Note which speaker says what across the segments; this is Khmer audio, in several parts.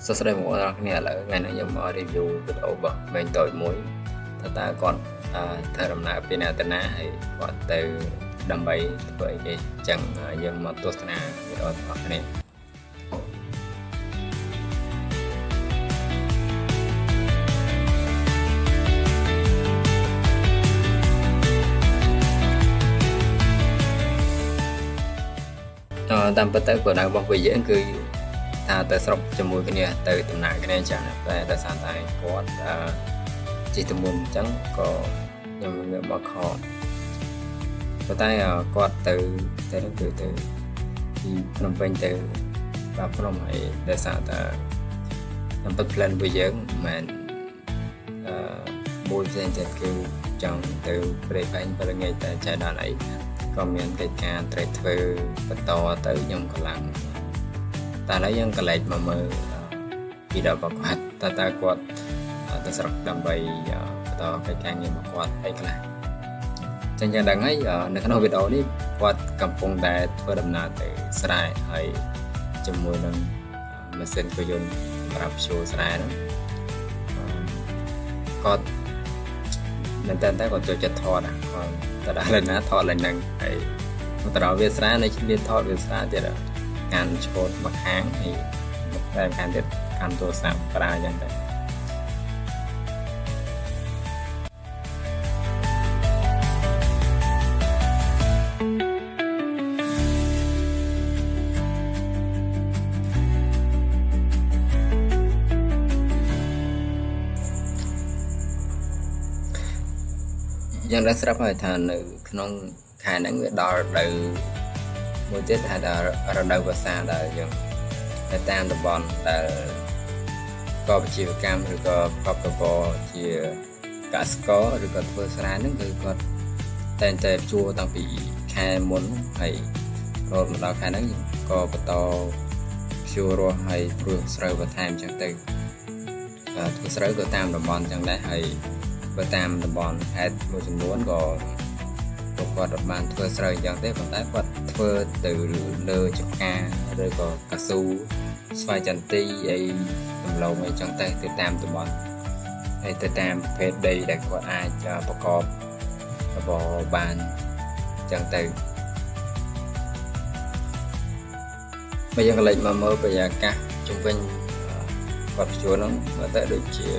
Speaker 1: សួស្តីបងប្អូនទាំងអស់គ្នាឥឡូវថ្ងៃនេះខ្ញុំមក review វីដេអូរបស់មេងតូចមួយតើតើគាត់ធ្វើដំណើរពីណាទៅណាហើយគាត់ទៅដើម្បីធ្វើអីគេអញ្ចឹងយើងមកទស្សនាវីដេអូទាំងអស់គ្នាតាមពិតទៅគោលដៅរបស់ពួកយើងគឺថាទៅស្រុកជាមួយគ្នាទៅដំណើរគ្នាអញ្ចឹងតែដោយសារតែគាត់ជិះទៅមុនអញ្ចឹងក៏ខ្ញុំងាកមកខកប៉ុន្តែគាត់ទៅទៅនឹងគឺទៅពីភ្នំពេញទៅបាភ្នំហើយដោយសារតែតាមពិត plan ពួកយើងមិនមែនអឺមួយផ្សេងទៀតគឺចង់ទៅព្រៃផ្អែងព្រឹងាយតែចៃដន្យអីក៏មានកិច្ចការត្រូវធ្វើបន្តទៅខ្ញុំក៏ឡើងតែឥឡូវយើងក៏លែកមកមើលវីដេអូរបស់គាត់តើតើគាត់ទៅស្រុកដើម្បីបន្តកិច្ចការងាររបស់គាត់អីខ្លះចឹងយ៉ាងដឹងហើយនៅក្នុងវីដេអូនេះគាត់កំពុងតែធ្វើដំណើរទៅស្រែហើយជាមួយនឹងម៉ាស៊ីនគោយន្តសម្រាប់ភ្ជួរស្រែហ្នឹងគាត់មែនតើតែគាត់ចូលចិត្តថតគាត់ទៅដល់លើណាថតលើហ្នឹងហើយមកទៅដល់វាស្រែនៅមានថតវាស្រែទៀតកាន់ឆ្កូតមកខាងហើយតែខាងទៀតកាន់ទូរស័ព្ទប្រើអញ្ចឹងទៅយ៉ាងដែលស្រាប់ហើយថានៅក្នុងខែហ្នឹងវាដល់រដូវមួយទៀតហៅថារដូវវស្សាដែលយើងនៅតាមតំបន់ដែលកបអាជីវកម្មឬក៏ប្រកបរបរជាកសិករឬក៏ធ្វើស្រែហ្នឹងគឺគាត់តែងតែជួតាំងពីខែមុនហើយរហូតមកដល់ខែហ្នឹងក៏បន្តភ្ជួររាស់ហើយព្រោះស្រូវបន្ថែមអញ្ចឹងទៅធ្វើស្រូវក៏តាមតំបន់អញ្ចឹងដែរហើយបើតាមតំបន់ខេត្តមួយចំនួនក៏ពួកគាត់អត់បានធ្វើស្រូវអញ្ចឹងទេប៉ុន្តែគាត់ធ្វើទៅលើចំការឬក៏កៅស៊ូស្វាយចន្ទីអីដំឡូងអីចឹងទៅទៅតាមតំបន់ហើយទៅតាមប្រភេទដីដែលគាត់អាចប្រកបរបរបានអញ្ចឹងទៅបើយើងក៏លេចមកមើលបរិយាកាសជុំវិញគាត់ភ្ជួរហ្នឹងមើលទៅដូចជា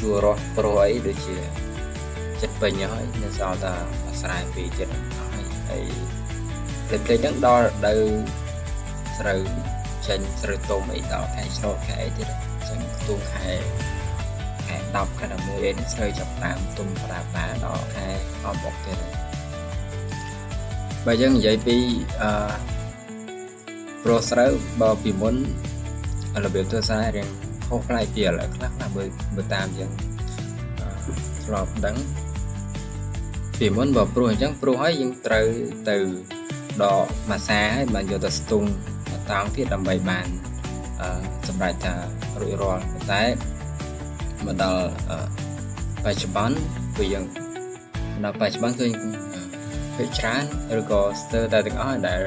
Speaker 1: ជួររស់ប្រុសអីដូចជាចិត្តពេញហើយនៅសល់តែស្រែពីរទៀតហើយហើយភ្លេចៗហ្នឹងដល់រដូវស្រូវចេញស្រូវទុំអីដល់ខែច្រូតខែអីទៀតអញ្ចឹងខ្ទង់ខែខែ10ខែ11អីនេះស្រូវចាប់តាមទុំប្រាបាដល់ខែអបអុកទៀតហើយបើយើងនិយាយពីអឺប្រុសស្រូវបើពីមុនរបៀបធ្វើស្រែរៀងខុសប្លែកពីឥឡូវខ្លះខ្លះបើតាមយើងធ្លាប់ដឹងពីមុនបើព្រោះអញ្ចឹងព្រោះហើយយើងត្រូវទៅដកម៉ាសាហើយបានយកទៅស្ទង់តោងទៀតដើម្បីបានសម្រេចថារួចរាល់ប៉ុន្តែមកដល់បច្ចុប្បន្នគឺយើងដល់បច្ចុប្បន្នគឺភាគច្រើនឬក៏ស្ទើរតែទាំងអស់ដែល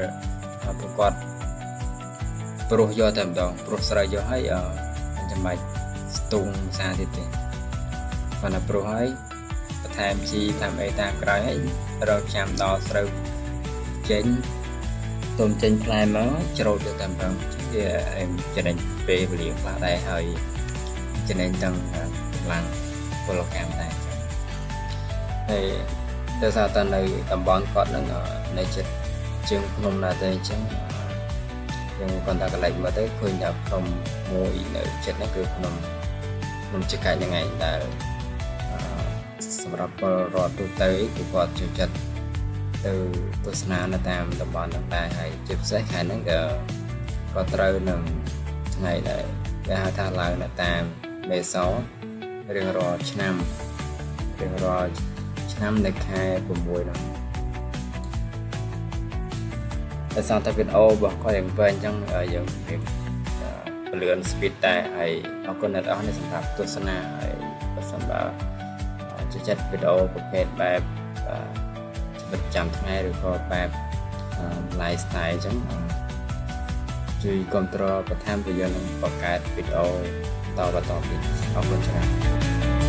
Speaker 1: ប្រកបព្រោះយកតែម្ដងព្រោះស្រូវយកហើយមិនចាំបាច់ស្ទង់សាទៀតទេគាត់តែព្រោះហើយបន្ថែមជីតាមអីតាមក្រោយហើយរកចាំដល់ស្រូវចេញទុំចេញផ្លែមកច្រូតយកតែម្ដងវាចំណេញពេលវេលាខ្លះដែរហើយចំណេញទាំងកម្លាំងពលកម្មដែរហើយដោយសារតែនៅតំបន់គាត់នឹងនៅចិត្តជើងភ្នំណាស់ទេអញ្ចឹងយើងគាត់តែកន្លែងមើលទៅឃើញថាភ្នំមួយនៅចិត្តហ្នឹងគឺភ្នំភ្នំចកាច់ហ្នឹងឯងដែលសម្រាប់ពលរដ្ឋទូទៅគឺគាត់ចូលចិត្តទៅទស្សនានៅតាមតំបន់ហ្នឹងដែរហើយជាពិសេសខែហ្នឹងក៏ក៏ត្រូវនឹងថ្ងៃដែលគេហៅថាឡើងនៅតាមមេសរៀងរាល់ឆ្នាំរៀងរាល់ឆ្នាំនៅខែ6ហ្នឹងដោយសារតែវីដេអូរបស់គាត់យ៉ាងវែងអញ្ចឹងយើងរៀបពលឿន speed ដែរហើយអរគុណអ្នកទាំងអស់គ្នាសម្រាប់ទស្សនាហើយបើសិនបើចូលចិត្តវីដេអូប្រភេទបែបជីវិតប្រចាំថ្ងៃឬក៏បែប lifestyle អញ្ចឹង ជួយគ្រប់គ្រងបន្ថែមព្រោះយើងនឹងបង្កើតវីដេអូតបន្តទៀតអរគុណច្រើន។